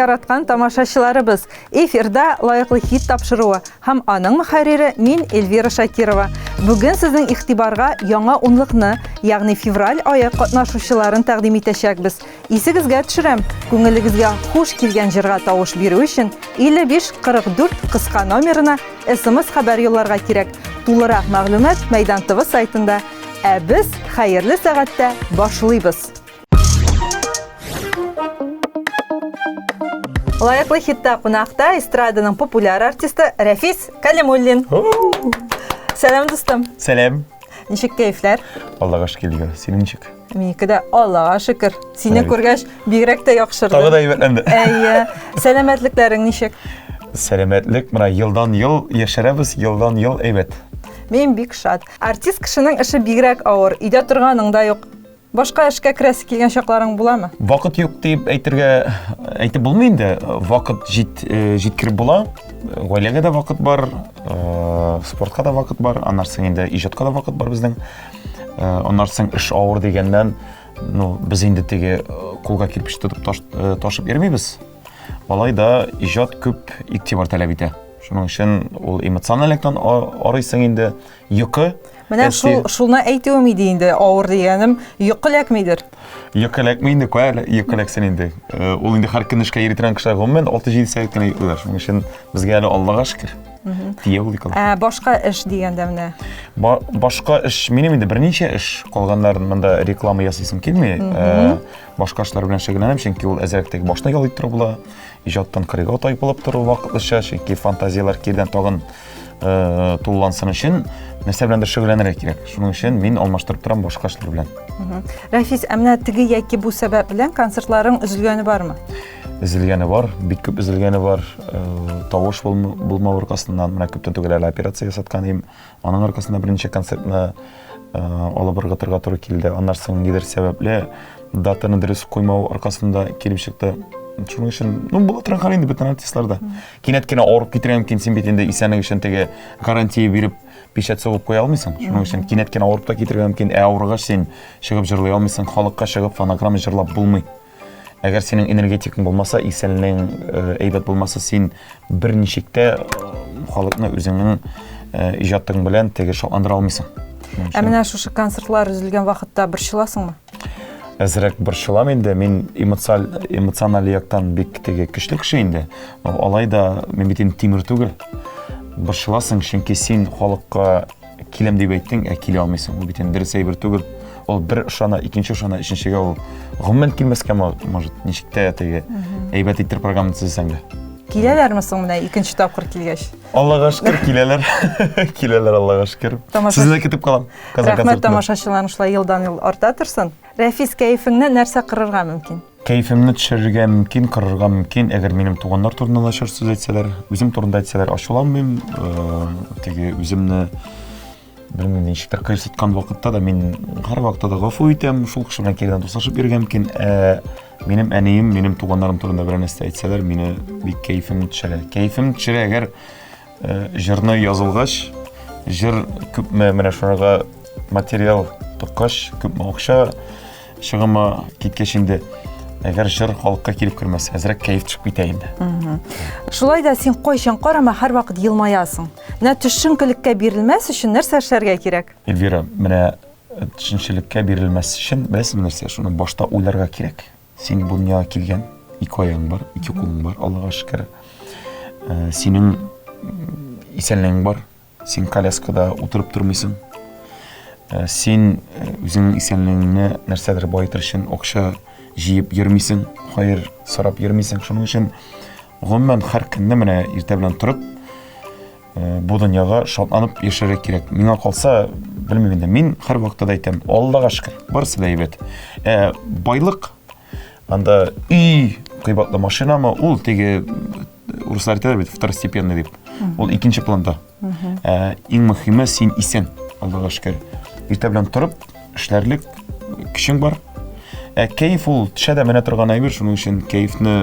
яраткан тамашачыларыбыз! Эфирда лаеклы хит тапшыруы һәм аның мөхәррире мин Эльвира Шакирова. Бүген сезнең игътибарга яңа унлыкны, ягъни февраль ае катнашучыларын тәкъдим итәчәкбез. Исегезгә төшерәм, күңелегезгә хуш килгән җырга тавыш бирү өчен 55 44 кыска номерына SMS хәбәр юлларга кирәк. Тулырак мәгълүмат Мәйдан ТВ сайтында. Ә без хәерле сәгатьтә башлыйбыз. Лаеклы хитта кунакта эстраданың популяр артисты Рәфис Калимуллин. Сәлам, дустым. Сәлам. Ничек кәефләр? Аллага шөкер, Эльвира. Синең ничек? Минеке дә Аллага шөкер. Сине күргәч, бигрәк тә яхшырды. Тагы да әйбәтләнде. Әйе. Сәламәтлекләрең ничек? Сәламәтлек менә елдан-ел яшәрәбез, елдан-ел әйбәт. Мин бик шат. Артист кешенең эше бигрәк авыр. Өйдә торганың да юк. Башка эшкә керәсе килгән чакларың буламы? Вакыт юк дип әйтергә әйтеп булмый инде. Вакыт җит, э, җиткереп була. Гаиләгә дә вакыт бар, э, спортка да вакыт бар, аннан соң инде иҗатка да вакыт бар безнең. Э, аннан соң эш авыр дигәннән, ну, без инде теге кулга кирпеч тотып таш, ташып йөрмибез. Алай да иҗат күп игътибар таләп итә. Шуның өчен ул эмоциональ яктан арыйсың инде. Йокы. Менә шул шуны әйтүем иде инде, авыр дигәнем, йокы эләкмидер. Йокы эләкми инде, кая йокы эләксен инде. Э, ул инде һәр көн эшкә йөри торган кешеләр гомумән 6-7 сәгать кенә йоклыйлар. Шуның өчен безгә әле Аллага шөкер. Тия ул йокылар. Ә башка эш дигәндә менә. Ба башка эш, минем инде берничә эш, калганнарын монда реклама ясыйсым килми. Э, башка эшләр белән шөгыльләнәм, чөнки ул әзрәк теге башны ял иттерү була. Иҗаттан кырыйга тайпылып тору вакытлыча, чөнки фантазияләр кирдән тагын э, тулылансын өчен нәрсә беләндер шөгыльләнергә кирәк. Шуның өчен мин алмаштырып торам башка эшләр белән. Рәфис, ә менә теге яки бу сәбәп белән концертларың өзелгәне бармы? Өзелгәне бар, бик күп өзелгәне бар. Э, тавыш булмау аркасыннан, менә күптән түгел әле операция ясаткан идем. Аның аркасында берничә концертны э, алып ыргытырга туры килде. Аннан соң нидер сәбәпле датаны дөрес куймау аркасында килеп чыкты. Шуның өчен, ну, була торган хәл инде бөтен артистларда. Кинәт кенә авырып китергән мөмкин, син бит инде исәнлек өчен теге гарантия биреп печать сугып куя алмыйсың. Шуның өчен кинәт кенә авырып та китергән мөмкин. Ә авыргач син чыгып җырлый алмыйсың, халыкка чыгып фонограмма җырлап булмый. Әгәр синең энергетикаң булмаса, исәнлең э, әйбәт булмаса, син берничек тә э, халыкны үзеңнең э, иҗатың белән теге шатландыра алмыйсың. Ә менә шушы концертлар өзелгән вакытта борчыласыңмы? Әзрәк борчылам инде. Мин эмоциаль, эмоциональ яктан бик теге көчле кеше инде. Алай да мин бит инде тимер түгел. Борчыласың, чөнки син халыкка киләм дип әйттең, ә килә алмыйсың. Ул бит инде дөрес әйбер түгел. Ул бер ышана, икенче ышана, өченчегә ул гомумән килмәскә может, ничек тә теге әйбәт иттереп программа төзесәң дә. Киләләрме соң менә икенче тапкыр килгәч? Аллага шөкер, киләләр. Киләләр, Аллага шөкер. Сезне көтеп калам. Рәхмәт, тамашачыларың шулай елдан-ел арта торсын. Рәфис, кәефеңне нәрсә кырырга мөмкин? Кәефемне төшерергә мөмкин, кырырга мөмкин, әгәр минем туганнар турында начар сүз әйтсәләр, үзем турында әйтсәләр, ачуланмыйм. Э, теге үземне белмим, ничектер кыерсыткан вакытта да мин һәрвакытта да гафу итәм, шул кеше белән киредән дуслашып йөрергә мөмкин. Ә минем әнием, минем туганнарым турында берәр нәрсә әйтсәләр, мине бик кәефем төшерә. Кәефем төшерә, әгәр Э, җырны язылгач, җыр күпме менә шунарга материал тыккач, күпме акча чыгымы киткәч инде, әгәр җыр халыкка килеп кермәсә, әзрәк кәеф төшеп китә инде. Шулай да син кайчан карама, һәрвакыт елмаясың. Менә төшенкелеккә бирелмәс өчен нәрсә эшләргә кирәк? Эльвира, менә төшенчелеккә бирелмәс өчен, беләсеңме нәрсә, шуны башта уйларга кирәк. Син бу дөньяга килгән, ике аяң бар, ике кулың бар, Аллага шөкер. Э, синең исәнлегең бар, син коляскада утырып тормыйсың. Э, син э, үзеңнең исәнлегеңне нәрсәдер баетыр өчен акча җыеп йөрмисең, хайыр сорап йөрмисең. Шуның өчен гомумән һәр көнне менә иртә белән торып Э, бу дөньяга шатланып яшәргә кирәк. Миңа калса, белмим инде, мин һәрвакытта да әйтәм, Аллага шөкер, барысы да әйбәт. Ә байлык, анда өй, кыйбатлы машинамы, ул теге урыслар әйтәләр бит, второстепенный дип. Ул икенче планда. Ә иң мөһиме син исән, Аллага шөкер. Иртә белән торып, эшләрлек көчең бар. Ә кәеф ул төшә дә менә торган әйбер, шуның өчен кәефне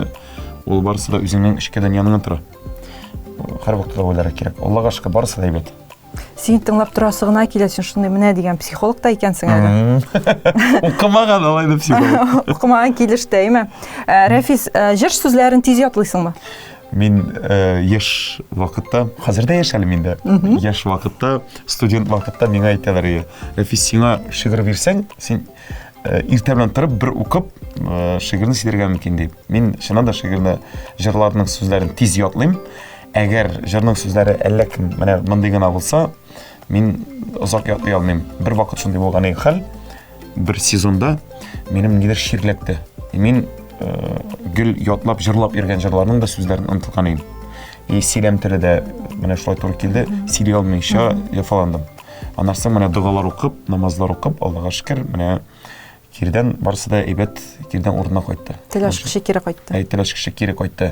ул барысы да үзеңнең эчке дөньяңнан тора. Һәрвакытта да уйларга кирәк. Аллага шөкер, барысы да әйбәт. Сине тыңлап торасы гына килә, син шундый менә дигән психолог та икәнсең әле. Укымаган алай да психолог. Укымаган килеш тә, әйме? Э, Рәфис, э, җыр сүзләрен тиз ятлыйсыңмы? Мин э, яшь вакытта, хәзер дә яшь әле мин дә. Яшь вакытта, студент вакытта миңа әйтәләр, Рәфис, сиңа шигырь бирсәң, син иртә белән торып бер укып шигырьне сөйләргә мөмкин дип. Мин чыннан да шигырьне, җырларның сүзләрен тиз ятлыйм. Әгәр җырның сүзләре әллә кем менә мондый гына булса, мин озак ятлый алмыйм. Бер вакыт шундый булган иде хәл, бер сезонда минем нидер чирләтте. Мин э, гел ятлап җырлап йөргән җырларның да сүзләрен онытылган идем. И сөйләм теле дә менә шулай туры килде, сөйли алмыйча яфаландым. Аннан соң менә догалар укып, намазлар укып, Аллага шөкер, менә Кирдән барысы да әйбәт, кирдән урынына кайтты. Тел ачкычы кире кайтты. Әй, тел ачкычы кире кайтты.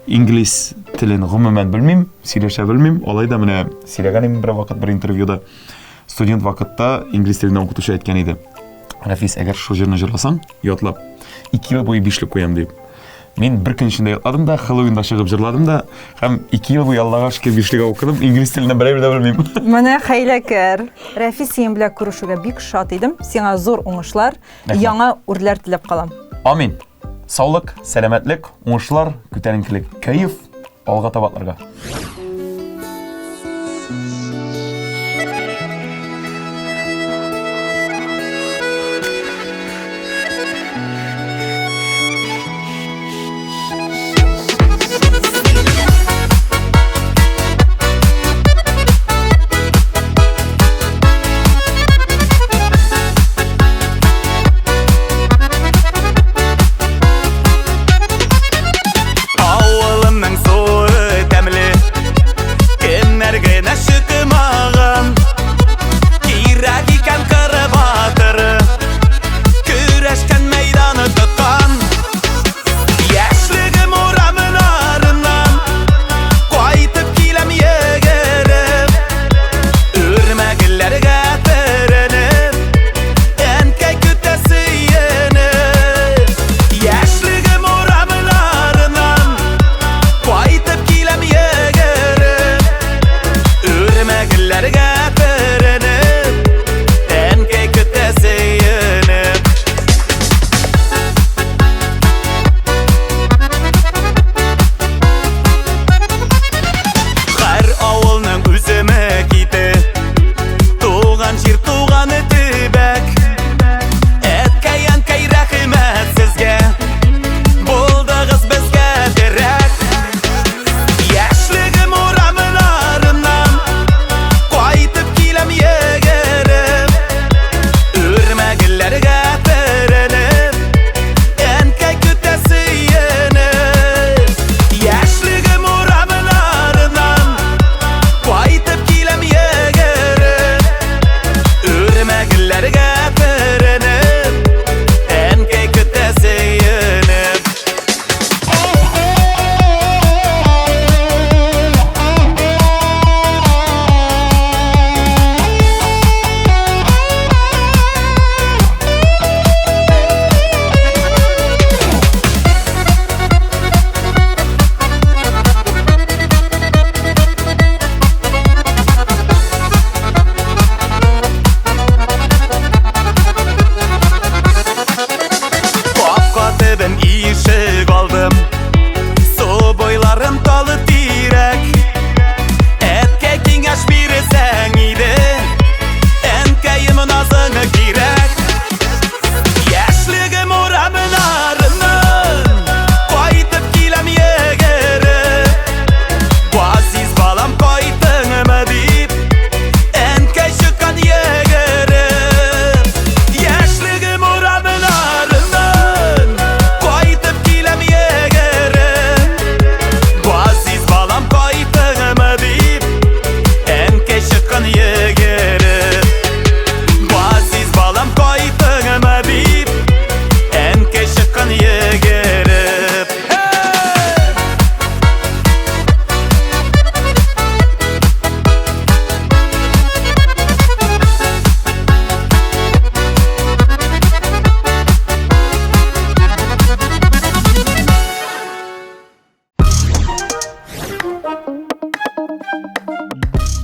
Инглиз телен гомумән белмим, сөйләшә белмим. Алай да менә сөйләгән идем бер вакыт бер интервьюда. Студент вакытта инглиз теленнән укытучы әйткән иде. Рафис, әгәр шул җырны җырласаң, ятлап, 2 ел буе бишле куям дип. Мин бер көн эчендә ятладым да, Хэллоуинда чыгып җырладым да, һәм 2 ел буе Аллага шөкер бишлегә укыдым, инглиз теленнән бер әйбер дә белмим. Менә хәйләкәр. Рәфис, синең белән күрешүгә бик шат идем. Сиңа зур уңышлар, яңа үрләр теләп калам. Амин. Саулык, сәламәтлек, уңышлар, күтәренкелек, кәеф. Алга таба атларга. Авылымның суы тәмле.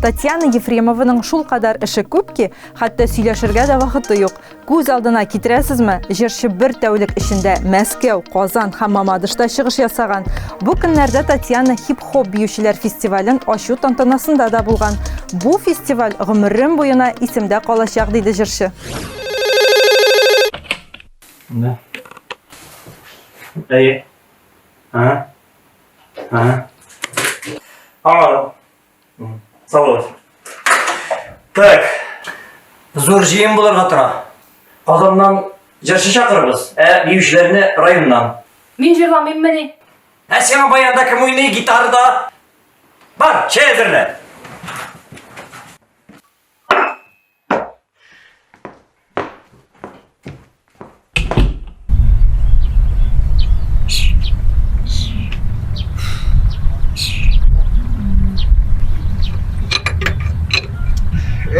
Татьяна Ефремованың шулкадәр эше күп ки, хәтта сөйләшергә дә вакыты юк. Күз алдына китерәсезме, җырчы бер тәүлек эчендә Мәскәү, Казан һәм Мамадышта чыгыш ясаган. Бу көннәрдә Татьяна хип-хоп биючеләр фестивален ачу тантанасында да булган. Бу фестиваль гомерем буена исемдә калачак, диде җырчы. Да. Әйе. Ага. Ага. Аңладым. Сау булыгыз. Так. Зур җыен булырга тора. Казаннан җырчы чакырабыз, ә биючеләрне районнан. Мин җырламыйммыни? Ә сиңа баянда кем уйный гитарада? Бар, чәй әзерлә.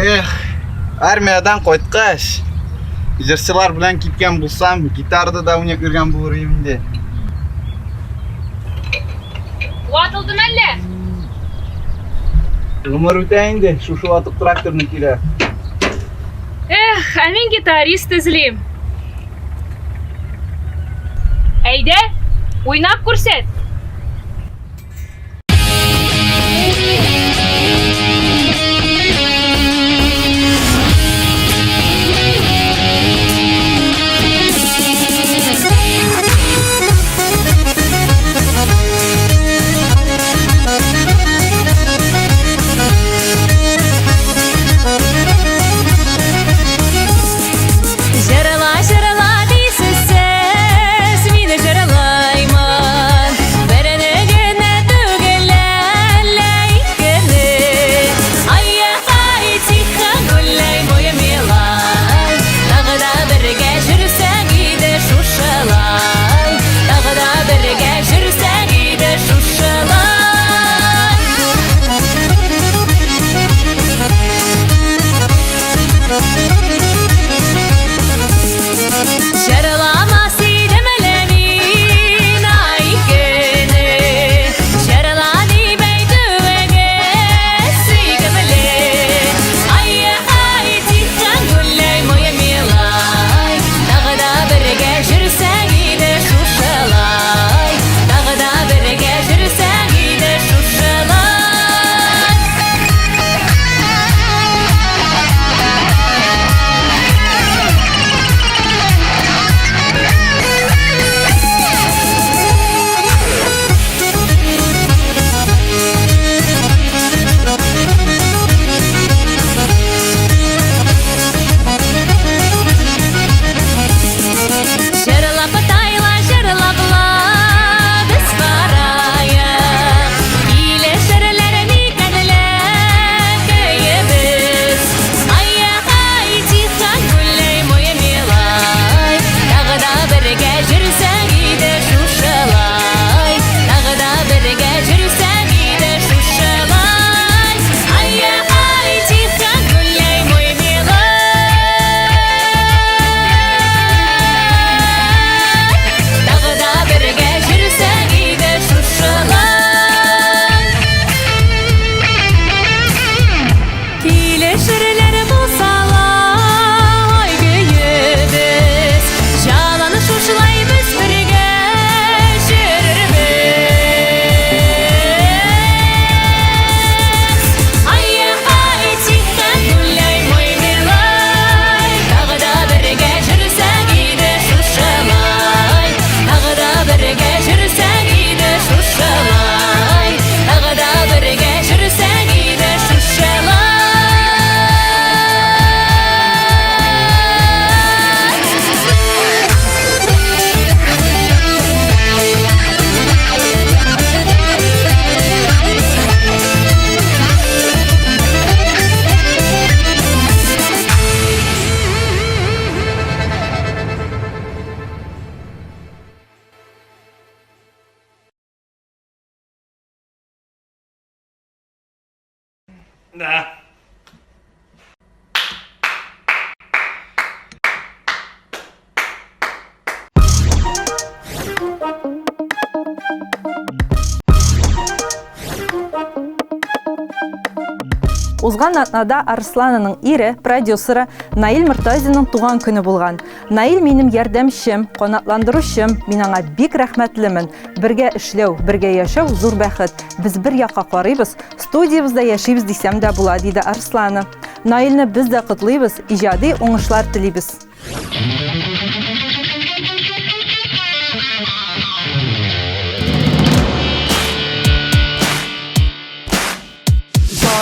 Эх, армиядан кайткач, җырчылар белән киткән булсам, гитарада да уйнап йөргән булыр идем инде. Ватылды мәллә? Гомер үтә инде, шушы ватык тракторны килә. Эх, ә мин гитарист эзлим. Әйдә, уйнап күрсәт. Җырла, җырла дисез сез, мин җырлаймын. Берне генә түгел, әллә икене. Ай-ай, тихо гуляй, мой милай. Тагы да бергә җөрсәк иде шушылай. Тагы да бергә җөрсәк иде шушылай. Җырламас идем әле мин ай көне. Җырла дип әйтүегез сөйкемле. Ай-ай, тихо гуляй, мой милай. Тагы да бергә җөрсәк иде шушылай. Тагы да бергә җөрсәк иде шушылай. Җырлап тайла, җырлап ла, без бараек. Килешерләр микән лә көебез? Ай-ай, тихо гуляй, мой милай. Тагы да бергә җөрсәк иде шушылай. Тагы да бергә җөрсәк иде шушылай. Ай-ай, тихо гуляй, мой милай. Тагы да бергә җөрсәк иде шушылай. Килешерләр булсалар, ай көебез, Җанан шушылай без бергә җөрербез. Ай-ай, тихо гуляй, мой милай, Тагы да бергә җөрсәк иде шушылай. Тагы да бергә җөрсәк иде шушылай. Тагы да бергә җөрсәк иде шушылай. Да. Узган атнада Арслананың ире, продюсеры Наил Мортазинның туган көне булган. Наил минем ярдәмчем, канатландыручым, мин аңа бик рәхмәтлемен. Бергә эшләү, бергә яшәү зур бәхет. Без бер якка карыйбыз, студиябездә яшибез дисәм дә була, диде Арслана. Наилне без дә котлыйбыз, иҗади уңышлар телибез.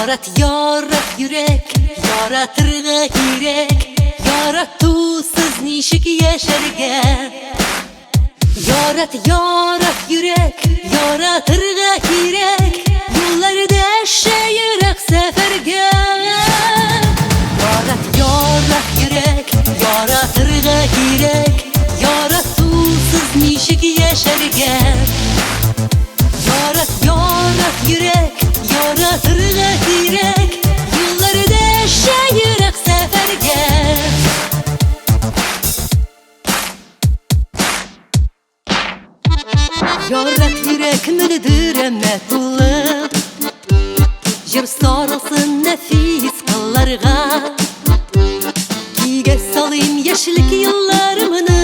Ярат, ярат йөрәк, яратырга кирәк, яратусыз ничек яшәргә? Ярат, ярат йөрәк, яратырга кирәк, юллар дәшә ерак сәфәргә. Ярат, ярат йөрәк, яратырга кирәк, яратусыз ничек яшәргә? Ярат, ярат йөрәк, яратырга кирәк, юллар дәшә ерак сәфәргә. Ярат йөрәк мөлдерәмә тулып, Җыр сарылсын нәфис кылларга. Кигә салыйм яшьлек елларымны,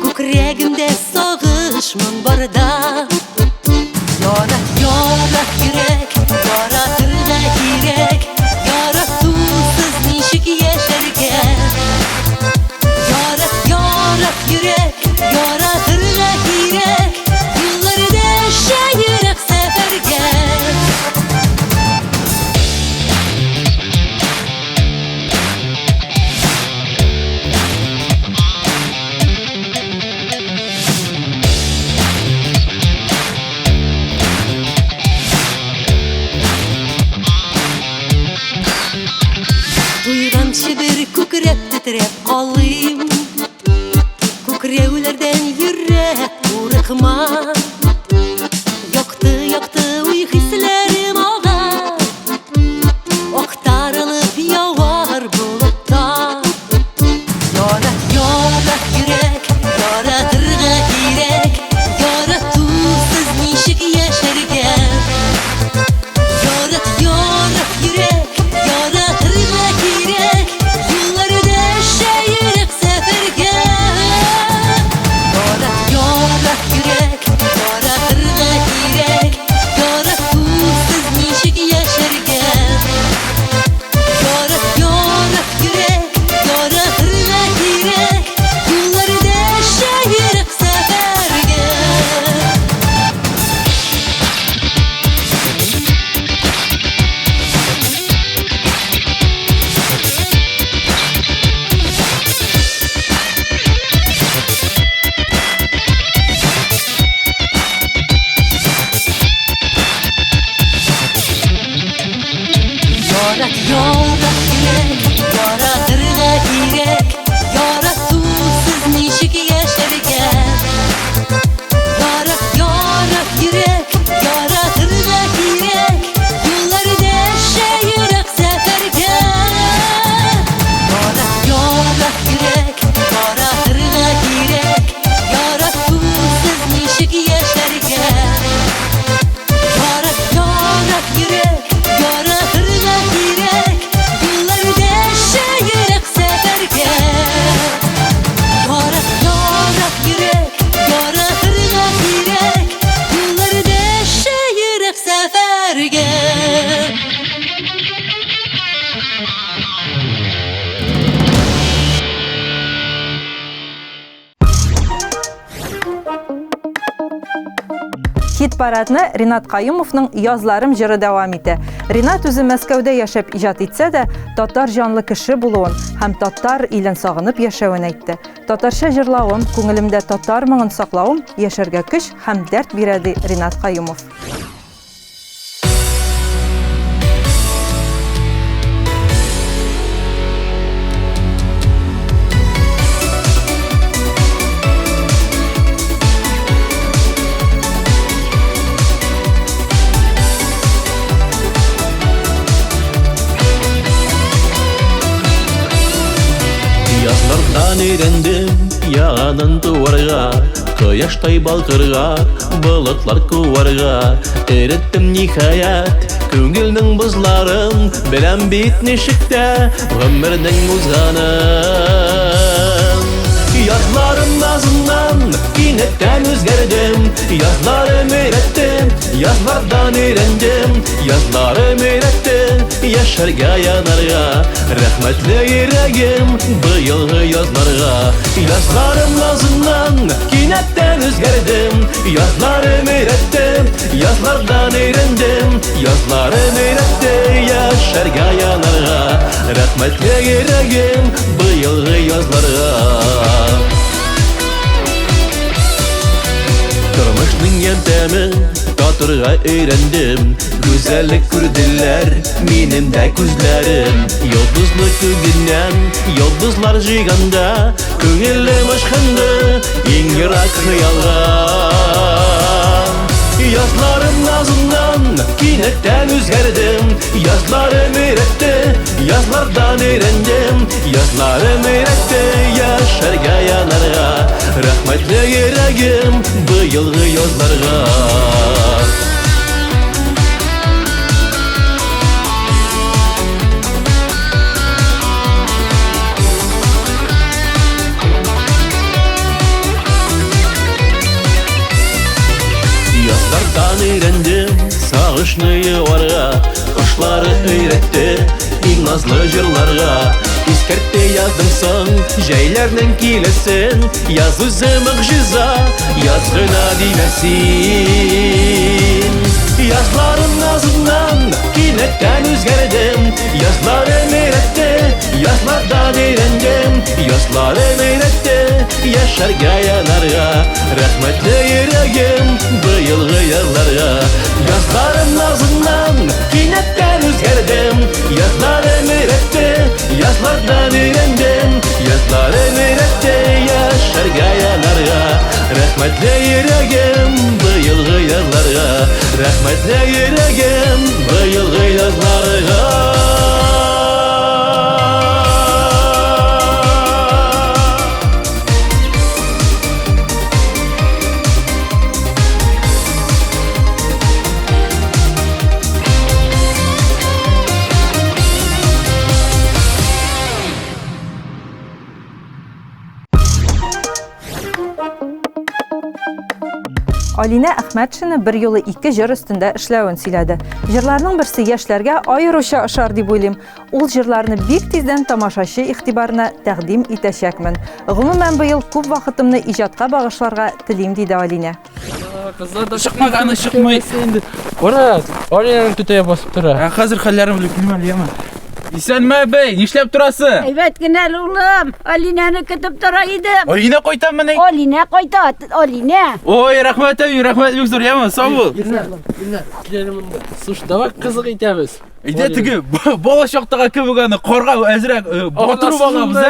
Күкрәгемдә сагыш моң барда. Ярат, ярат йөрәк, яратырга кирәк, Яратусыз ничек яшәргә? Ярат, ярат йөрәк, яратырга кирәк, Юллар дәшә ерак сәфәргә. Туйганчы бер күкрәп тетрәп калыйм, Күкрәүләрдән йөрәк курыкма. Якты-якты уй хисләрем ага, Актарылып явар болытта. Ярат, ярат йөрәк, яратырга кирәк, Яратусыз ничек яшәргә? Ярат, ярат йөрәк, яратырга кирәк, Юллар дәшә ерак сәфәргә. Ярат, ярат йөрәк, яратырга кирәк, Яратусыз ничек яшәргә? Ярат, ярат йөрәк, яратырга кирәк, Юллар дәшә ерак сәфәргә. Ярат, ярат йөрәк, яратырга кирәк, Яратусыз ничек яшәргә? Ярат, ярат йөрәк, яратырга кирәк, Юллар дәшә ерак сәфәргә. Ярат, ярат йөрәк, яратырга кирәк, Яратусыз ничек яшәргә? Ярат, ярат йөрәк, яратырга кирәк, Юллар дәшә ерак сәфәргә. Ярат, ярат йөрәк, яратырга кирәк, Юллар дәшә ерак сәфәргә. Хит-парадны Ринат Каюмовның Язларым җыры дәвам итә. Ринат үзе Мәскәүдә яшәп иҗат итсә дә, татар җанлы кеше булуын һәм татар илен сагынып яшәвен әйтте. Татарча җырлавым, күңелемдә татар моңын саклавым яшәргә көч һәм дәрт бирә, ди Ринат Каюмов. Язлардан өйрәндем яңадан туарга, Кояштай балкырга, болытлар куарга. Өйрәттем ниһаять. Күңелнең бозларын беләм бит ничек тә гомернең узганын. Язларым назыннан кинәттән үзгәрдем, Язларым өйрәтте, язлардан өйрәндем, Язларым өйрәтте яшәргә, янарга. Рәхмәтле йөрәгем быелгы язларга. Язларым назыннан кинәттән үзгәрдем, Язларым өйрәтте, язлардан өйрәндем, Язларым өйрәтте яшәргә, янарга. Рәхмәтле йөрәгем быелгы язларга. Тормышның ямь-тәмен татырга өйрәндем, Гүзәллек күрделәр минем дә күзләрем. Йолдызлы күгеннән йолдызлар җыйганда, Күңелем ычкынды иң ерак хыялга. Язларым назыннан кинәттән үзгәрдем, Язларым өйрәтте, язлардан өйрәндем, Язларым өйрәтте яшәргә, янарга. Рәхмәтле йөрәгем быелгы язларга. Язлардан өйрәндем сагышны юарга, Кошлары өйрәтте иң назлы җырларга. Искәртте язның соң җәйләрнең киләсен, Яз үзе могҗиза, яз гына димә син. Язларым назыннан кинәттән үзгәрдем, Язларым өйрәтте, язлардан өйрәндем, Язларым өйрәтте яшәргә, янарга. Рәхмәтле йөрәгем быелгы язларга. Язларым назыннан кинәттән үзгәрдем, Язларым өйрәтте, язлардан өйрәндем, Язларым өйрәтте яшәргә, янарга. Рәхмәтле йөрәгем быелгы язларга. Рәхмәтле йөрәгем быелгы язларга. Алинә Әхмәтшина бер юлы ике җыр өстендә эшләвен сөйләде. Җырларның берсе яшьләргә аеруча ошар дип уйлыйм. Ул җырларны бик тиздән тамашачы игътибарына тәкъдим итәчәкмен. Гомумән, быел күп вакытымны иҗатка багышларга телим, диде Алинә. Кызлар да чыкмаганы чыкмый. Инде. Кара, Алинаның түтәе басып тора. Ә хәзер хәлләрен белеп килмә әле, яме. Исәнме, әбәй, нишләп торасың? Әйбәт кенә әле, улым. Алинәне көтеп тора идем. Алинә кайтамыни? Алинә кайта, Алинә. Ой, рәхмәт, әби, рәхмәт, бик зур, яме, сау бул. Илнар, Илнар, кил әле монда. Слушай, давай кызык итәбез. Әйдә теге бала чактагы кебек аны карга әзрәк э, батырып алабыз, ә?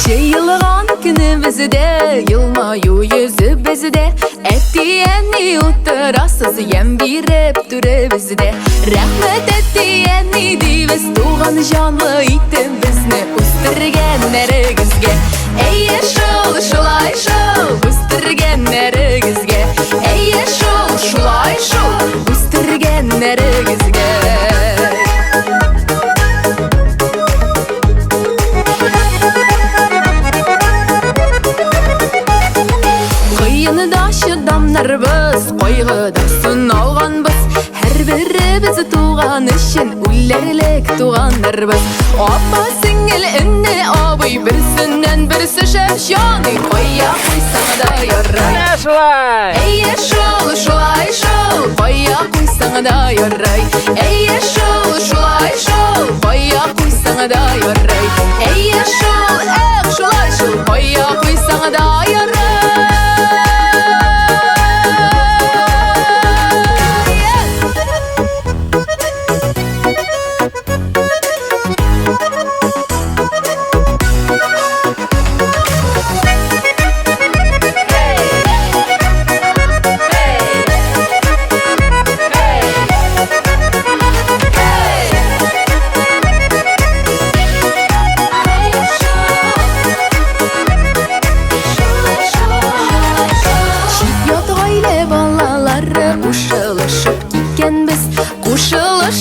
Җыелган көнебездә елмаю йөзебездә Әти-әни утырасыз ямь биреп түребездә Рәхмәт әти-әни дибез туган җанлы итеп безне үстергәннәрегезгә Әйе шул, шулай шул, үстергәннәрегезгә Әйе шул, шулай шул, үстергәннәрегезгә Кыенда чыдамнарбыз, кайгыда сыналганбыз. Һәрберебез туган өчен үләрлек туганнарбыз. Апа, сеңел, эне, абый, берсеннән берсе шәп җаный. Кая куйсаң да ярый. Менә шулай. Әйе шул, шулай шул, кая куйсаң да ярый. Әйе шул, шулай шул, кая куйсаң да ярый. Әйе шул, эх, шулай шул, кая куйсаң да ярый.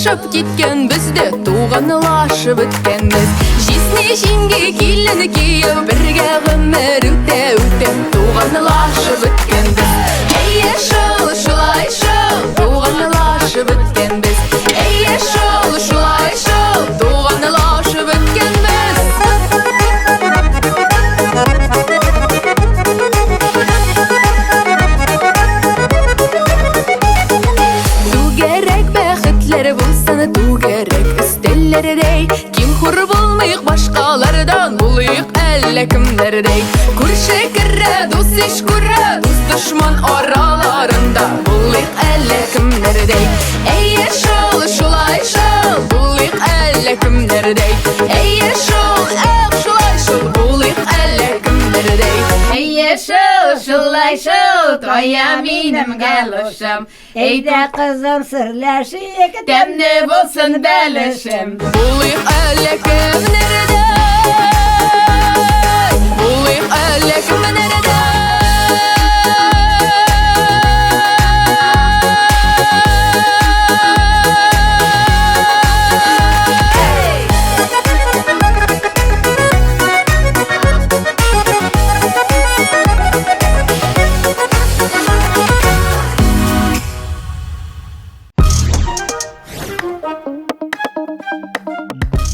Туганлашып киткән без дә туганлашып беткәнбез. Җизни, җиңги, килен, кияү бергә гомер үтә үтә туганлашып беткәнбез. Әйе шул, шулай шул, туганлашып беткәнбез. Әйе шул, шулай шул, туганлашып беткәнбез. Түгәрәк бәхетләр булсын, түгәрәк өстәлләрдәй. Ким-хур булмыйк башкалардан, булыйк әллә кемнәрдәй. Күрше керә, дус иш күрә, дус дошман араларында булыйк әллә кемнәрдәй. Әйе шул, шулай шул, булыйк әллә кемнәрдәй. Әйе шул, эх, шулай шул, булыйк әллә кемнәрдәй. Әйе шул, шулай шул, кая минем галошым. Әйдә кызым серләшик, Тәмле булсын бәлешем. Булыйк әллә кемнәрдәй, булыйк әллә кемнәрдәй.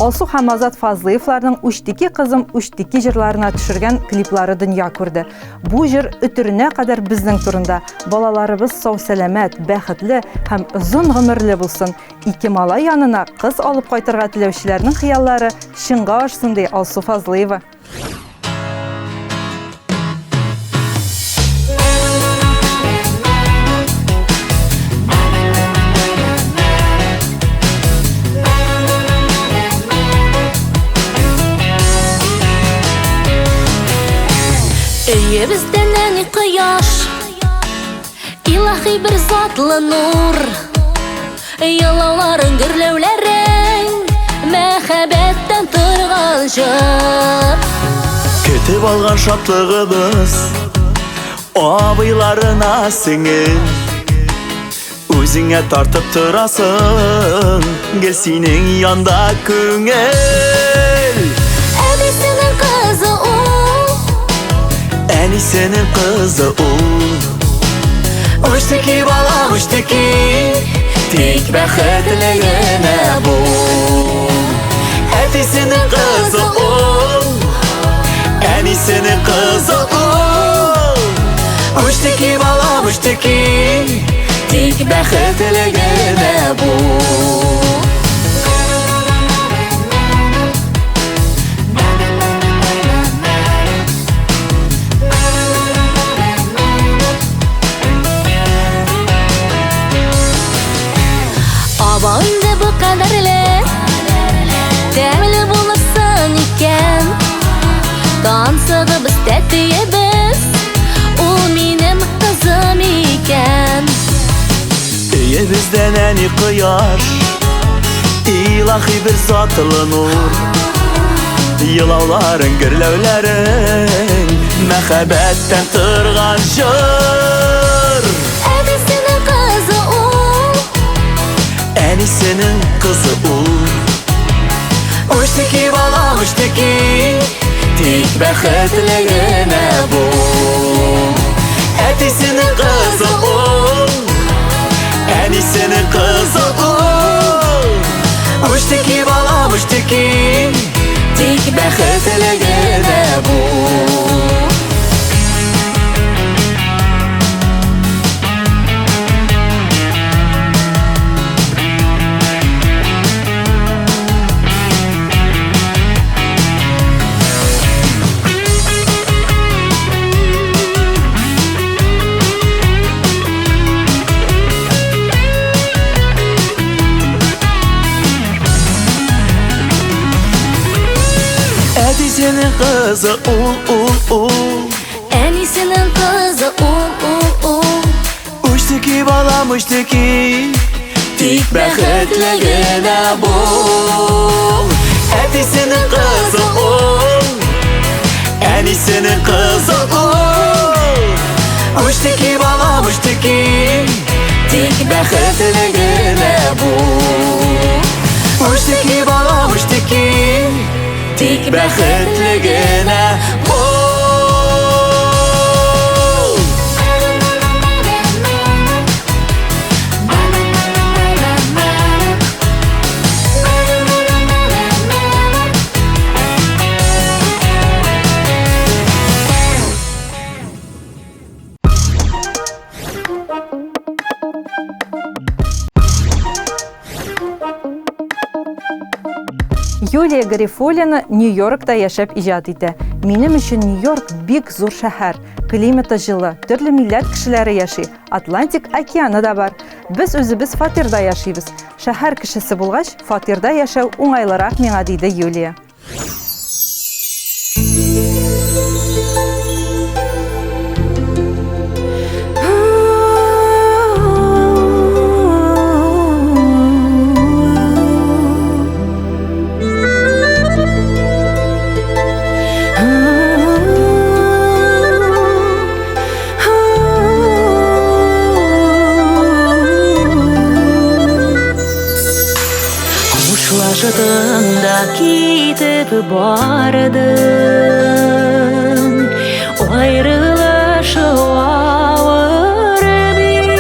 Алсу һәм Азат Фазлыевларның Үчтеки кызым, үчтеки җырларына төшергән клиплары дөнья күрде. Бу җыр өтеренә кадәр безнең турында. Балаларыбыз сау-сәламәт, бәхетле һәм озын гомерле булсын. Ике малай янына кыз алып кайтырга теләүчеләрнең хыяллары чынга ашсын, ди Алсу Фазлыева. Өебездә нәни кояш, илаһи бер затлы нур. Елауларың, гөрләүләрең, мәхәббәттән торган җыр. Көтеп алган шатлыгыбыз абыйларына сеңел. Үзеңә тартып торасың, гел синең янда күңел. Әбисенең кызы ул, Әнисенең кызы ул. Үчтеки балам, үчтеки, тик бәхетле генә бул. Әтисенең кызы ул, әнисенең кызы ул. Үчтеки балам, үчтеки, тик бәхетле генә бул. Аба инде бу кадәрле, тәмле булырсың икән. Тансыгыбыз, тәтиебез, ул минем кызым икән. Өебездә нәни кояш, илаһи бер затлы нур. Елауларың, гөрләүләрең, мәхәббәттән торган җыр. Әбисенең кызы ул, Әнисенең кызы ул. Үчтеки балам, үчтеки, тик бәхетле генә бул. Әтисенең кызы ул, әнисенең кызы ул. Үчтеки балам, үчтеки, тик бәхетле генә бул. Әтисенең кызы ул, ул, ул. Әнисенең кызы ул, ул, ул. Үчтеки балам, үчтеки, тик бәхетле генә бул. Әтисенең кызы ул, әнисенең кызы ул. Үчтеки балам, үчтеки, тик бәхетле генә бул. Үчтеки балам, үчтеки, тик бәхетле генә бул. Юлия Гарифуллина Нью-Йоркта яшәп иҗат итә. Минем өчен Нью-Йорк бик зур шәһәр. Климаты җылы, төрле милләт кешеләре яши. Атлантик океаны да бар. Без үзебез фатирда яшибез. Шәһәр кешесе булгач, фатирда яшәү уңайлырак миңа, диде Юлия. Хушлаштың да китеп бардың, Аерылышу авыр бит.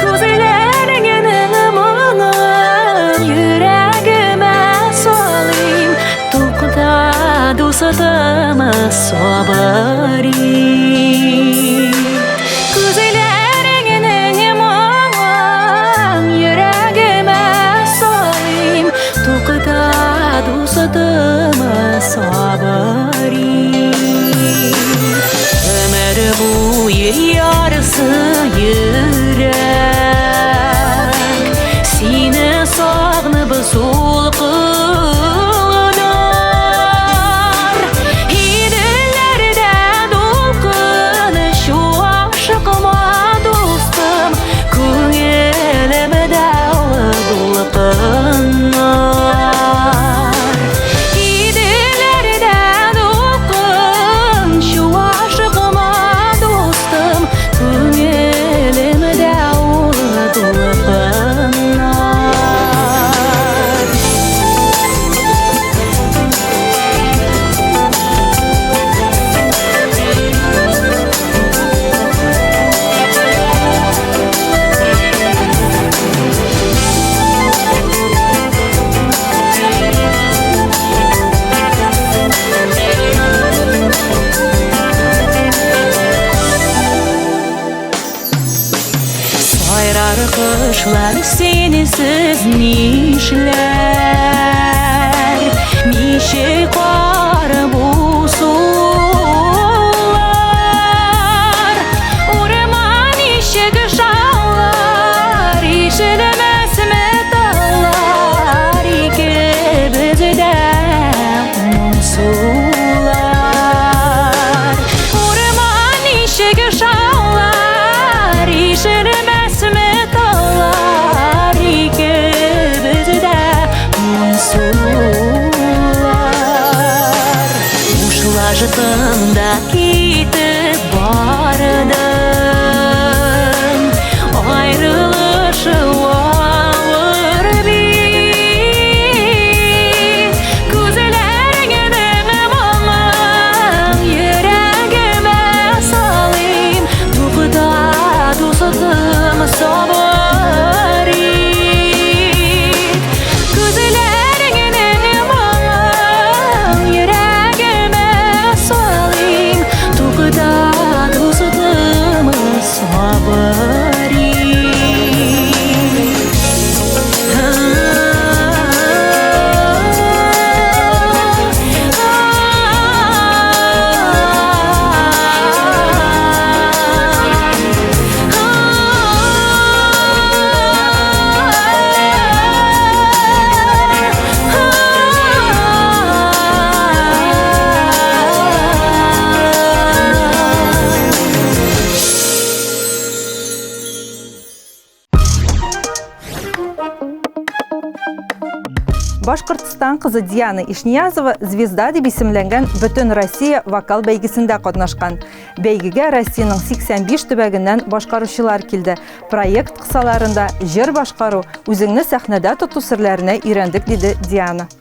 Күзләреңнең моңын йөрәгемә салыйм, Тукта, дустым, сабыр ит. Күзләреңнең моңын йөрәгемә салыйм, Тукта, дустым, сабыр ит. Гомер буе ярсы йөрәк, Сине сагынып сулкылдар. Иделләрдә дулкын чуашыкма, дустым, Күңелемдә ул дулкыннар. Иделләрдә дулкын чуашыкма, дустым, Күңелемдә ул дулкыннар. Сайрар кошлар синсез нишләр? Ничек кар бу сулар? Урман ничек шаулар? Ишелмәсме таулар? Икебез дә моңсулар. Урман ничек шаулар? Ишелмәсме таулар? Икебез дә моңсулар. Хушлаштың да китеп бардың, Аерылышу авыр бит. Күзләреңнең моңын йөрәгемә салыйм, Тукта, дустым, сабыр ит. Күзләреңнең моңын йөрәгемә салыйм, Тукта, дустым, сабыр ит. Башкортстан кызы Диана Ишниязова Звезда дип исемләнгән бөтен Россия вокал бәйгесендә катнашкан. Бәйгегә Россиянең 85 төбәгеннән башкаручылар килде. Проект кысаларында җыр башкару, үзеңне сәхнәдә тоту серләренә өйрәндек, диде Диана.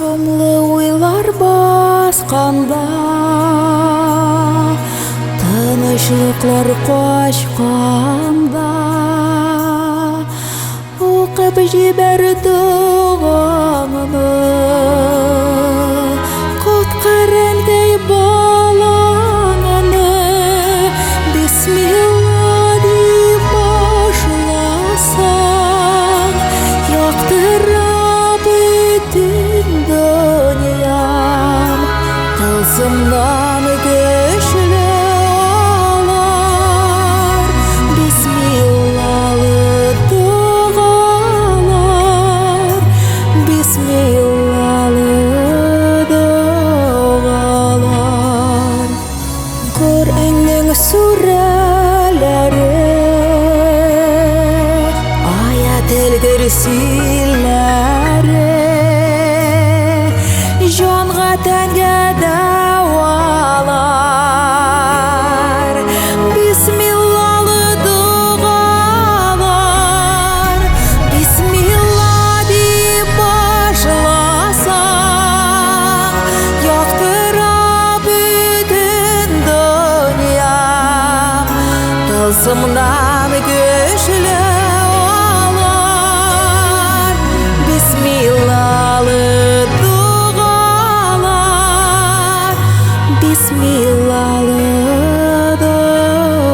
Шомлы уйлар басканда, Тынычлыклар качканда, Укып җибәр догаңны, Коткар әнкәй балаңны, Бисмилла дип башласаң, Яктыра бөтен дөньям, Тылсымнан көчле алар, Бисмиллалы догалар, Бисмиллалы догалар. Коръәннең сүрәләре, Аятел-Көрсиләре, Җанга тәнгә дәвалар. Бисмиллалы догалар, Бисмилла дип башласаң, Яктыра бөтен дөньям, Тылсымнан көчле алар, Бисмиллалы догалар, Бисмиллалы догалар.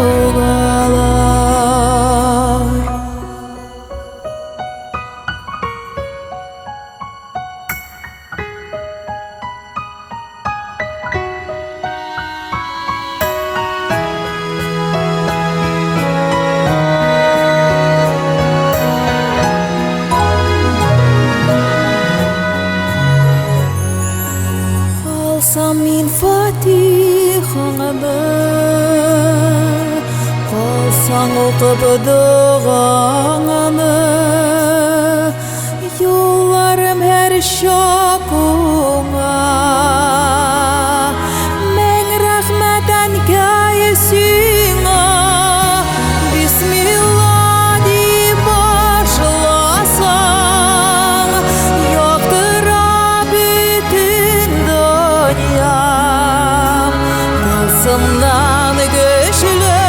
Алсам мин фатихаңны, Калсаң укып догаңны, Юлларым һәр чак уңа. Мең рәхмәт, әнкәй, сиңа, Бисмилла дип башласаң, Яктыра бөтен дөньям, Тылсымнан көчле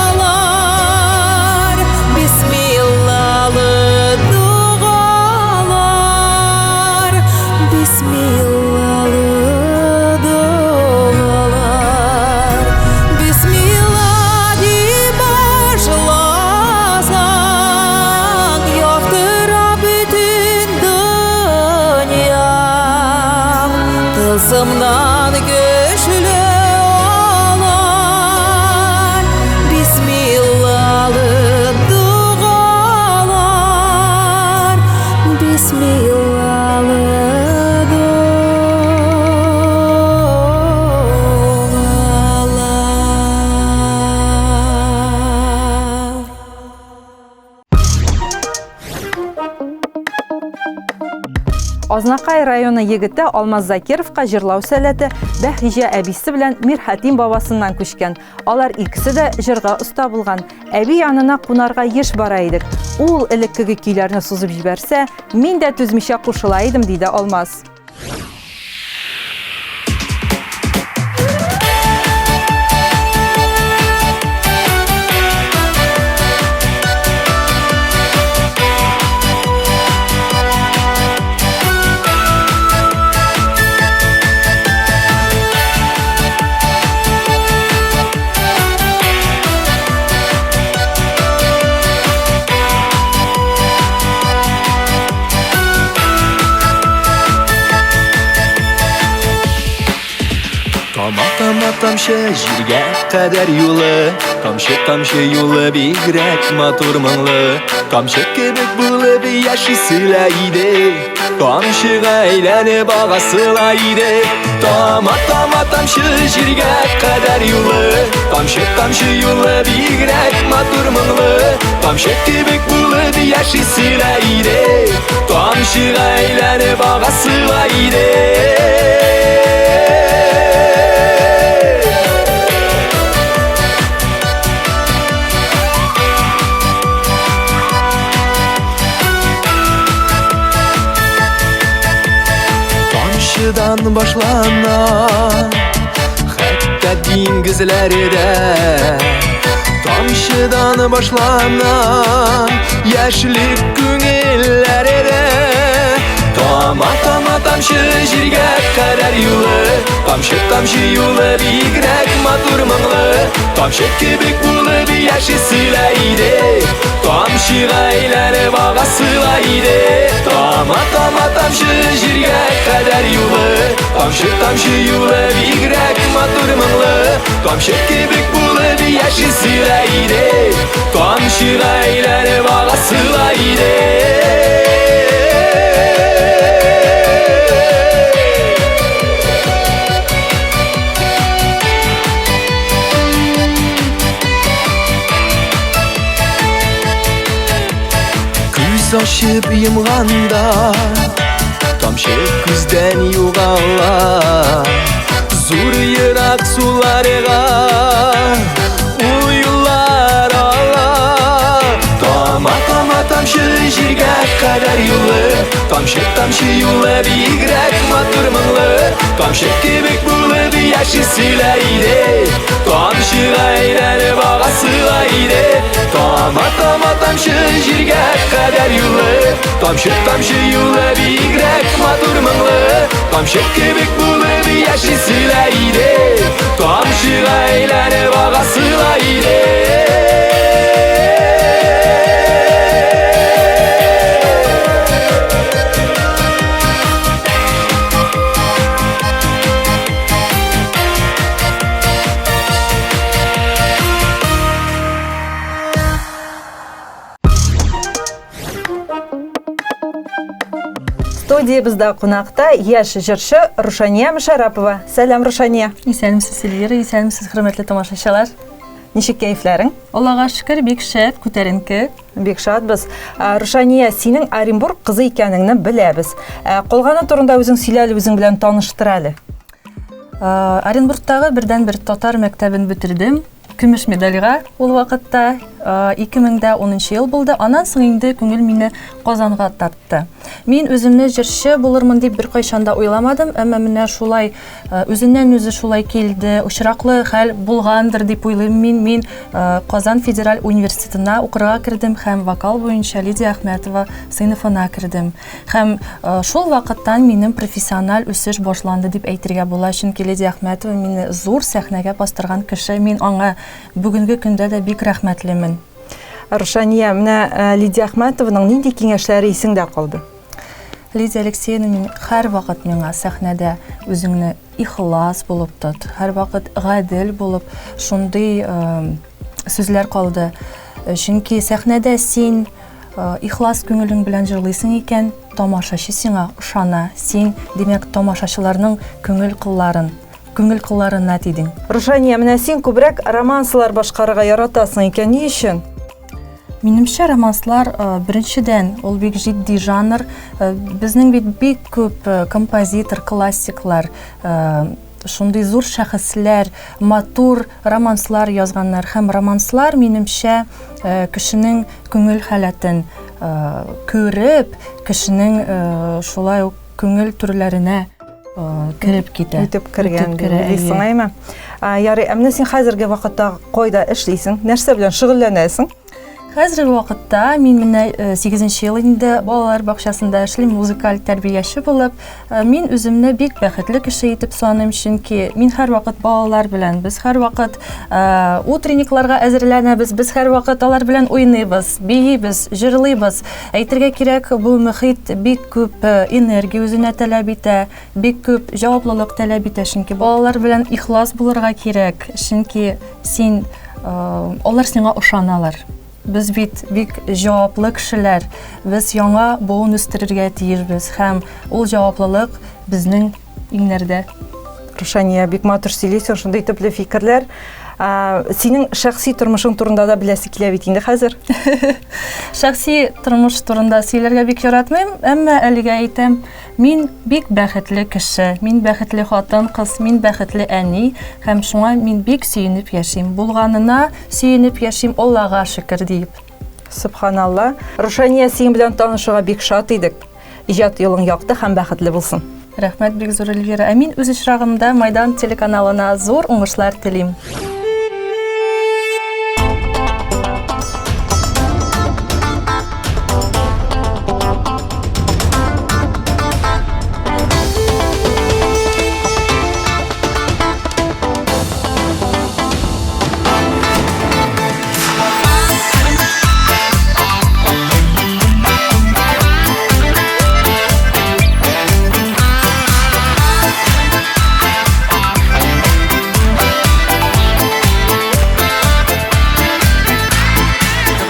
алар, Бисмиллалы догалар, Бисмиллалы догалар, Бисмилла дип башласаң, Яктыра бөтен дөньям, Тылсымнан көчле алар, Бисмиллалы догалар, Бисмиллалы догалар. Азнакай районы егете Алмаз Закировка җырлау сәләте Бәһиҗә әбисе белән Мирхәтим бабасыннан күчкән. Алар икесе дә җырга оста булган. Әби янына кунарга еш бара идек. Ул элеккеге көйләрне сузып җибәрсә, мин дә түзмичә кушыла идем, диде Алмаз. Тама тама тамчы җиргә кадәр юлы, Тамчы тамчы юлы бигрәк матур моңлы. Тамчы кебек булып яшисе лә иде, Тамчыга әйләнеп агасы ла иде. Тама тама тамчы җиргә кадәр юлы, Тамчы тамчы юлы бигрәк матур моңлы. Тамчы кебек булып яшисе лә иде, Тамчыга әйләнеп агасы ла иде. Тамчыдан башлана Хәтта диңгезләре дә Тамчыдан башлана Яшьлек күңелләре дә Тама тама тамчы җиргә кадәр юлы Тамчы тамчы юлы бигрәк матур моңлы Тамчы кебек булып яшисе лә иде Тамчыга әйләнеп агасы ла иде Тама тама тамчы җиргә кадәр юлы Тамчы тамчы юлы бигрәк матур моңлы Тамчы кебек булып яшисе лә иде Тамчыга әйләнеп агасы ла иде Күз ачып йомганда Тамчы күздән югала Зур ерак суларга Ул юллар ала Тама тама тамчы җиргә кадәр юлы Тамчы тамчы юлы бигрәк матур моңлы Тамчы кебек булып яшисе лә иде Тамчыга әйләнеп агасы ла иде Тама тама тамчы җиргә кадәр юлы Тамчы тамчы юлы бигрәк матур моңлы Тамчы кебек булып яшисе лә иде Тамчыга әйләнеп агасы ла иде Студиябездә кунакта яшь җырчы Рушания Мшарапова. Сәлам, Рушания. Исәнмесез, Эльвира, исәнмесез, хөрмәтле тамашачылар. Ничек кәефләрең? Аллага шөкер, бик шәп, күтәренке. Бик шатбыз. Рушания, синең Оренбург кызы икәнеңне беләбез. Калганы турында үзең сөйлә әле, үзең белән таныштыр әле. Оренбургтагы бердәнбер татар мәктәбен бетердем. Көмеш медальгә ул вакытта 2010 ел булды. Аннан соң инде күңел мине Казанга тартты. Мин үземне җырчы булырмын дип беркайчан да уйламадым, әмма менә шулай үзеннән-үзе шулай килде, очраклы хәл булгандыр дип уйлыйм мин. Мин Казан федераль университетына укырга кердем һәм вокал буенча Лидия Әхмәтова сыйныфына кердем. Һәм шул вакыттан минем профессиональ үсеш башланды дип әйтергә була, чөнки Лидия Әхмәтова мине зур сәхнәгә бастырган кеше, мин аңа бүгенге көндә дә бик рәхмәтлемен. Рушания, менә Лидия Әхмәтованың нинди киңәшләре исеңдә калды? Лидия Алексеевна мин һәрвакыт миңа сәхнәдә үзеңне ихлас булып тот, һәрвакыт гадел булып, шундый сүзләр калды. Чөнки сәхнәдә син ихлас күңелең белән җырлыйсың икән, тамашачы сиңа ышана. Син, димәк, тамашачыларның күңел кылларын, күңел кылларына тидең. Рушания, менә син күбрәк романслар башкарырга яратасың икән, ни өчен? Минемчә, романслар, беренчедән, ул бик җитди жанр. Безнең бит бик күп композитор, классиклар, шундый зур шәхесләр, матур романслар язганнар. Һәм романслар, минемчә, кешенең күңел халәтен күреп, кешенең шулай ук күңел түрләренә кереп китә. Үтеп кергән дисең, әйме? Ярый, ә менә син хәзерге вакытта кайда эшлисең? Нәрсә белән шөгыльләнәсең? Хәзерге вакытта мин менә 8 ел инде балалар бакчасында эшлим, музыкаль тәрбияче булып. Мин үземне бик бәхетле кеше итеп саныйм, чөнки мин һәрвакыт балалар белән, без һәрвакыт утренникларга әзерләнәбез, без һәрвакыт алар белән уйныйбыз, биибез, җырлыйбыз. Әйтергә кирәк, бу мөхит бик күп энергия үзенә таләп итә, бик күп җаваплылык таләп итә, чөнки балалар белән ихлас булырга кирәк, чөнки син алар сиңа ышаналар. Без бит бик җаваплы кешеләр, без яңа буын үстерергә тиешбез һәм ул җаваплылык безнең иңнәрдә. Рушания, бик матур сөйлисең, шундый төпле фикерләр. Синең шәхси тормышың турында да беләсе килә бит инде хәзер. Шәхси тормыш турында сөйләргә бик яратмыйм, әмма әлегә әйтәм, мин бик бәхетле кеше, мин бәхетле хатын-кыз, мин бәхетле әни һәм шуңа мин бик сөенеп яшим. Булганына сөенеп яшим, Аллага шөкер диеп. Сөбханалла. Рушания, синең белән танышуга бик шат идек. Иҗат юлың якты һәм бәхетле булсын. Рәхмәт бик зур, Эльвира. Ә мин үз очрагымда Майдан телеканалына зур уңышлар телим.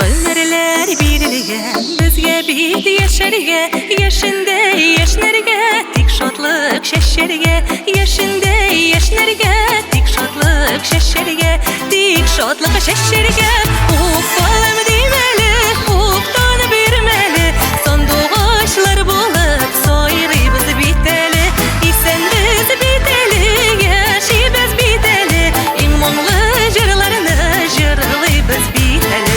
Гомерләр бирелгән безгә бит яшәргә, яшендә яшьнәргә, тик шатлык чәчәргә, яшендә яшьнәргә, тик шатлык чәчәргә, тик шатлык чәчәргә. Уф, балам димәле, уфтан бирмәле, сандугачлар булып сайрыйбыз бит әле, исәнбез бит әле, яшибез бит әле, иң моңлы җырларны җырлыйбыз бит әле.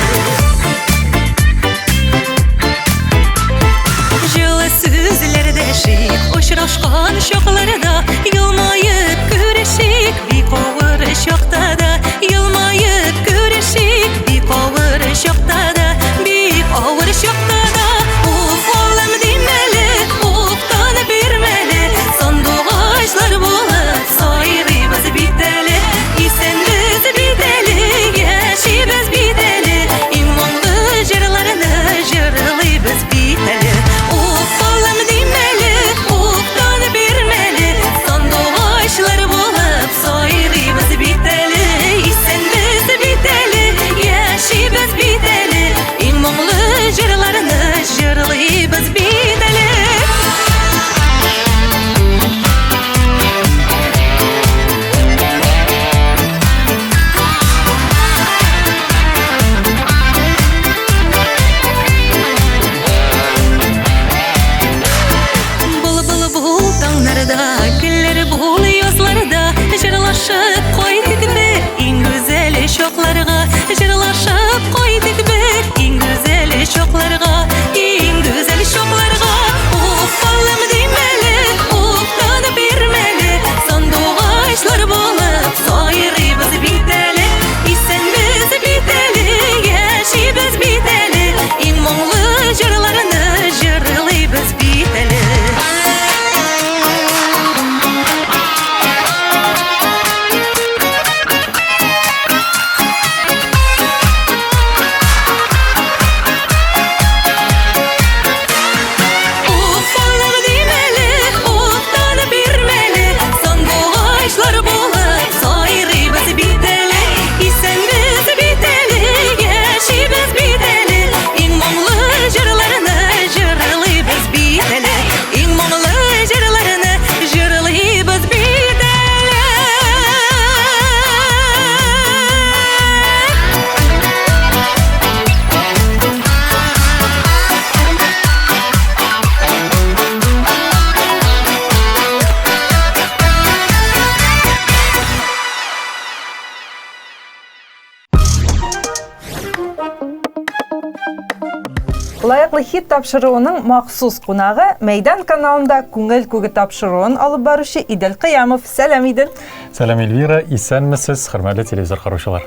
Җылы сүзләр дәшик, очрашкан чакларда елмаеп күрешик, бик авыр чакта да елмаеп күрешик, бик авыр чакта да, бик авыр чакта да. Уф, улым димәле, уфтан бирмәле, сандугачлар булып сайрыйбыз бит әле, исәнбез бит әле, яшибез бит әле, иң моңлы җырларны җырлыйбыз бит әле. Уф, улым димәле, уфтан бирмәле, сандугачлар булып сайрыйбыз бит әле, исәнбез бит әле, яшибез бит әле, иң моңлы җырларны җырлыйбыз бит әле. Былбыл бул таңнарда, гөлләр бул язларда, җырлашып кайтыйк бер иң гүзәл чакларга, җырлашып кайтыйк бер иң гүзәл чакларга, иң гүзәл чакларга. Уф, балам димәле, уфтан бирмәле, сандугачлар булып сайрыйбыз бит әле, исәнбез бит әле, яшибез бит әле, иң моңлы җырларны җырлыйбыз бит әле. Уф, балам димәле, уфтан бирмәле, сандугачлар булып сайрыйбыз бит әле, исәнбез бит әле, яшибез бит әле, иң моңлы җырларны җырлыйбыз бит әле, иң моңлы җырларны җырлыйбыз бит әле. Лаеклы хит тапшыруының махсус кунагы Мәйдан каналында Күңел күге тапшыруын алып баручы Идел Кыямов. Сәлам, Идел. Сәлам, Эльвира. Исәнмесез, хөрмәтле телевизор караучылар.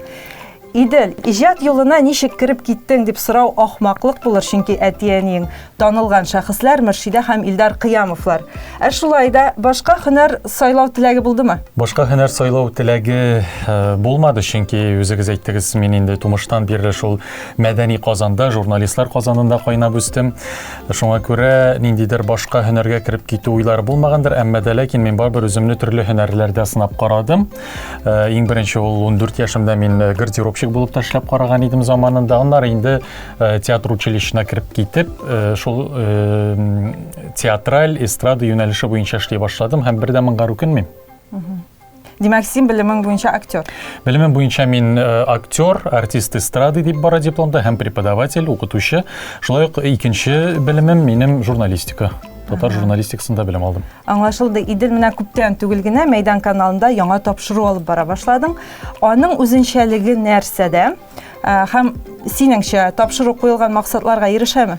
Идел, иҗат юлына ничек кереп киттең дип сорау ахмаклык булыр, чөнки әти-әниең танылган шәхесләр Мөршидә һәм Илдар Кыямовлар. Ә шулай да башка һөнәр сайлау теләге булдымы? Башка һөнәр сайлау теләге э, булмады, чөнки үзегез әйттегез, мин инде тумыштан бирле шул мәдәни Казанда, журналистлар Казанында кайнап үстем. Шуңа күрә ниндидер башка һөнәргә кереп китү уйлары булмагандыр, әмма дә ләкин мин барыбер үземне төрле һөнәрләрдә сынап карадым. Э, иң беренче ул 14 яшемдә мин э, гардеробщик булып та эшләп караган идем заманында. Аннары инде э, театр училищесына кереп китеп, шул театраль эстрада юнәлеше буенча эшли башладым һәм бер дә моңа үкенмим. Димәк, син белемең буенча актер. Белемем буенча мин актер, артист эстрады дип бара дипломда һәм преподаватель, укытучы. Шулай ук икенче белемем минем журналистика. Татар журналистикасында белем алдым. Аңлашылды. Идел менә күптән түгел генә Мәйдан каналында яңа тапшыру алып бара башладың. Аның үзенчәлеге нәрсәдә? Ә, һәм синеңчә, тапшыру куелган максатларга ирешәме?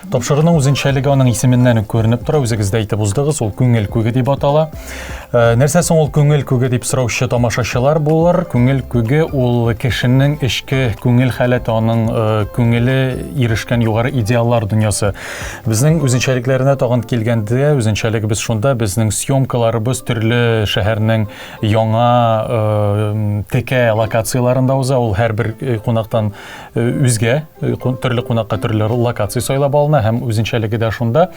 Тапшыруның үзенчәлеге аның исеменнән үк күренеп тора, үзегез дә әйтеп уздыгыз, ул Күңел күге дип атала. Ә, нәрсә соң ул күңел күге дип сораучы тамашачылар булыр. Күңел күге ул кешенең эчке күңел халәте, аның э, күңеле ирешкән югары идеаллар дөньясы. Безнең үзенчәлекләренә тагын килгәндә, үзенчәлегебез шунда, безнең съемкаларыбыз төрле шәһәрнең яңа э, текә локацияләрендә уза. Ул һәрбер э, кунактан э, үзгә, төрле кунакка төрле локация сайлап алына һәм үзенчәлеге дә шунда.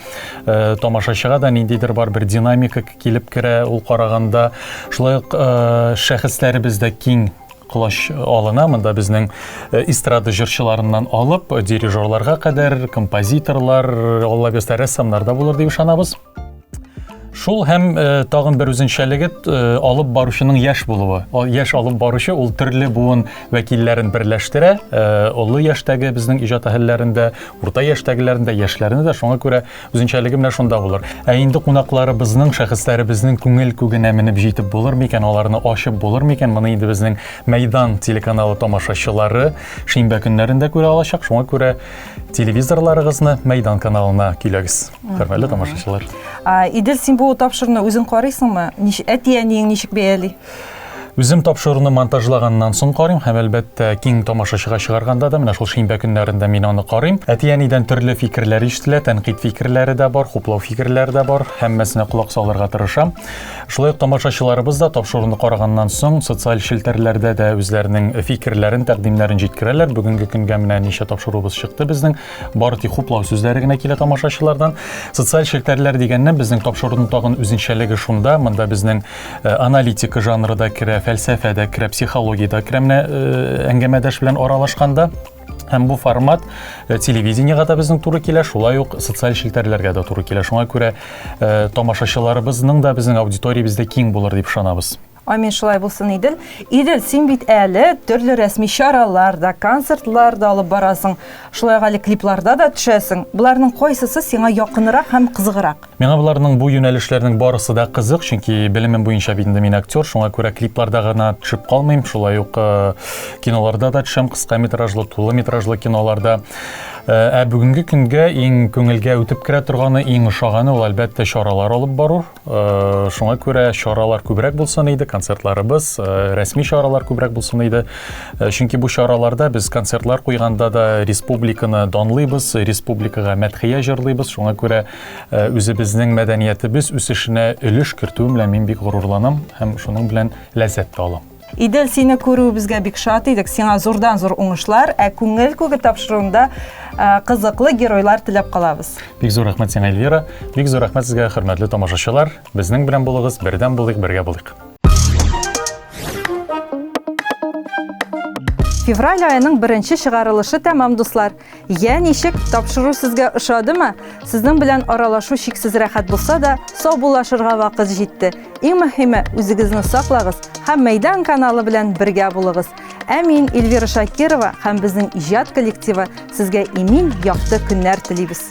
Тамашачыга да ниндидер бар бер динамика килеп керә ул караганда. Шулай ук шәхесләребез дә киң колач алына. Монда безнең э, эстрада җырчыларыннан алып, э, дирижерларга кадәр, композиторлар, Алла бирсә, рәссамнар да булыр дип ышанабыз. Шул һәм э, тагын бер үзенчәлеге э, алып баручының яшь булуы. Яшь алып баручы ул төрле буын вәкилләрен берләштерә. Э, олы яшьтәге безнең иҗат әһелләрендә, урта яшьтәгеләрендә, яшьләрне дә шуңа күрә Үзенчәлеге менә шунда булыр. Ә инде кунакларыбызның, шәхесләребезнең күңел күгенә менеп җитеп булыр микән, аларны ачып булыр микән, моны инде безнең Мәйдан телеканалы тамашачылары шимбә көннәрендә күрә алачак. Шуңа күрә телевизорларыгызны Мәйдан каналына көйләгез, хөрмәтле тамашачылар. Идел, син бу тапшыруны үзең карыйсыңмы? Әти-әниең ничек бәяли? Үзем тапшыруны монтажлаганнан соң карыйм һәм, әлбәттә, киң тамашачыга чыгарганда да, менә шул шимбә көннәрендә мин аны карыйм. Әти-әнидән төрле фикерләр ишетелә, тәнкыйть фикерләре дә бар, хуплау фикерләре дә бар. Һәммәсенә колак салырга тырышам. Шулай ук тамашачыларыбыз да тапшыруны караганнан соң социаль челтәрләрдә дә үзләренең фикерләрен, тәкъдимнәрен җиткерәләр. Бүгенге көнгә менә ничә тапшыруыбыз чыкты безнең. Бары тик хуплау сүзләре генә килә тамашачылардан. Социаль челтәрләр дигәннән безнең тапшыруның тагын үзенчәлеге шунда, монда безнең Э, аналитика жанры да керә, фәлсәфә дә керә, психология дә керә менә э, әңгәмәдәш белән аралашканда. Һәм бу формат э, телевидениега да безнең туры килә, шулай ук социаль челтәрләргә дә туры килә. Шуңа күрә тамашачыларыбызның да безнең аудиториябез дә киң булыр дип ышанабыз. Амин, шулай булсын, Идел. Идел, син бит әле төрле рәсми чаралар да, концертлар да алып барасың. Шулай ук әле клипларда да төшәсең. Боларның кайсысы сиңа якынрак һәм кызыграк? Миңа боларның бу юнәлешләрнең барысы да кызык, чөнки белемем буенча бит инде мин актер, шуңа күрә клипларда гына төшеп калмыйм, шулай ук э, киноларда да төшәм, кыска метражлы, тулы метражлы киноларда. Э, ә бүгенге көнгә иң күңелгә үтеп керә торганы, иң ошаганы ул әлбәттә чаралар алып бару. Э, шуңа күрә чаралар күбрәк булсын иде, концертларыбыз, рәсми чаралар күбрәк булсын иде. Чөнки бу чараларда без концертлар куйганда да республиканы данлыйбыз, республикага мәдхия җырлыйбыз. Шуңа күрә Э, үзебезнең мәдәниятебез үсешенә өлеш кертүем белән мин бик горурланам һәм шуның белән ләззәт тә алам. Идел, сине күрүебезгә бик шат идек. Сиңа зурдан-зур уңышлар, ә Күңел күге тапшыруында э, кызыклы геройлар теләп калабыз. Бик зур рәхмәт сиңа, Эльвира. Бик зур рәхмәт сезгә, хөрмәтле тамашачылар. Безнең белән булыгыз, бердәм булыйк, бергә булыйк. Февраль аеның беренче чыгарылышы тәмам, дуслар. Йә, ничек, тапшыру сезгә ошадымы? Сезнең белән аралашу чиксез рәхәт булса да, саубуллашырга вакыт җитте. Иң мөһиме, үзегезне саклагыз һәм Мәйдан каналы белән бергә булыгыз. Ә мин, Эльвира Шакирова һәм безнең иҗат коллективы сезгә имин, якты көннәр телибез.